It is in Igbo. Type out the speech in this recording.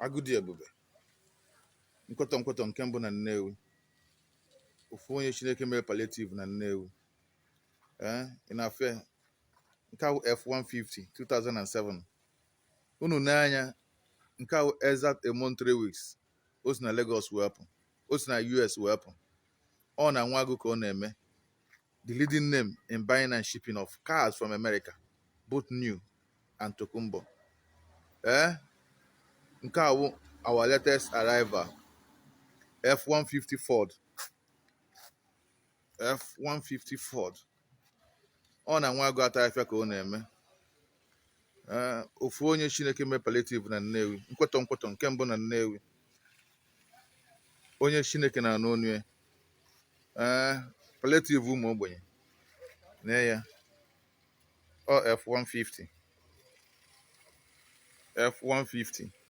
Agụdị Ebube, nkwetọ nkwetọ nke mbụ na Nnewi, ofu onye Chineke mere palliative na Nnewi. Ee, ị na-afụ ya? Nke a wụ F150 2007. Unu n'anya, nke a wụ exact a month 3 weeks o si na Lagos wee pụ, o si na US wee pụ. Ọ na nwa agụ ka ọ na-eme, the leading name in buying and shipping of cars from America, both new and Tokumbo. Ee, nke a wụ our latest arrival, F150 Ford, F150 Ford. Ọ na nwa agụ ata afịa ka ọ na-eme. Ee, ofu onye Chineke mee palliative na Nnewi, nkwetọ nkwetọ nke mbụ na Nnewi, onye Chineke na-anụ onu ya. Ee, palliative ụmụ ogbenye nee ya. Ọ F150, F150.